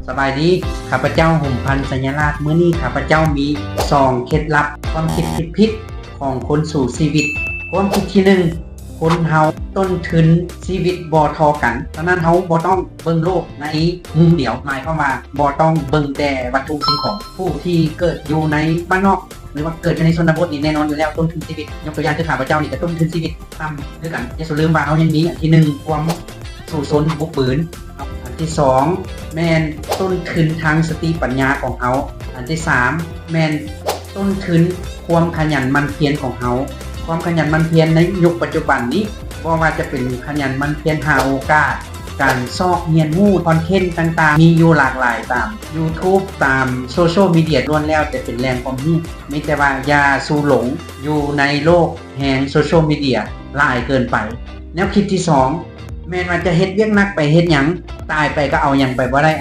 ສະບາຍດີ, ຂ້າພະເຈົ້າ ຫົມພັນ ໄຊຍະລາດ. ມື້ນີ້ຂ້າພະເຈົ້າມີສອງເຄັດລັບຄວາມຄິດຜິດໆຂອງຄົນສູ້ຊີວິດ. ຄວາມຄິດທີໜຶ່ງ, ຄົນເຮົາຕົ້ນທຶນຊີວິດບໍ່ທໍ່ກັນ, ສະນັ້ນເຮົາບໍ່ຕ້ອງເບິ່ງໂລກໃນມຸມດຽວ, ໝາຍຄວາມວ່າບໍ່ຕ້ອງເບິ່ງແຕ່ວັດຖຸສິ່ງຂອງ. ຜູ້ທີ່ເກີດຢູ່ໃນບ້ານນອກ ຫຼືວ່າເກີດຢູ່ໃນຊົນນະບົດນີ້ ແນ່ນອນຢູ່ແລ້ວ ຕົ້ນທຶນຊີວິດ, ຍົກຕົວຢ່າງຄືຂ້າພະເຈົ້ານີ້ ກໍຕົ້ນທຶນຊີວິດຕ່ຳຄືກັນ. ຢ່າສູ່ລືມວ່າເຮົາຍັງມີອັນທີໜຶ່ງ ຄວາມສູ້ຊົນບຸກບືນ, ອັນທີສອງ ແມ່ນຕົ້ນທຶນທາງສະຕິປັນຍາຂອງເຮົາ, ອັນທີສາມ ແມ່ນຕົ້ນທຶນຄວາມຂະຫຍັນໝັ່ນພຽນຂອງເຮົາ. ຄວາມຂະຫຍັນໝັ່ນພຽນໃນຍຸກປັດຈຸບັນນີ້ ບໍ່ວ່າຈະເປັນຂະຫຍັນໝັ່ນພຽນຫາໂອກາດ, ການຊອກຮຽນຮູ້ຄອນເທັນຕ່າງໆ ມີຢູ່ຫຼາກຫຼາຍຕາມ YouTube ຕາມໂຊຊຽວມີເດຍ ລ້ວນແລ້ວແຕ່ເປັນແຫຼ່ງຄວາມຮູ້. ມີແຕ່ວ່າຢ່າສູ່ຫຼົງຢູ່ໃນໂລກແຫ່ງໂຊຊຽວມີເດຍຫຼາຍເກີນໄປ. ແນວຄິດທີສອງ ແມ່ນວ່າຈະເຮັດວຽກໜັກໄປເຮັດຫຍັງ, ຕາຍໄປກໍເອົາຫຍັງໄປບໍ່ໄດ້. ອັນ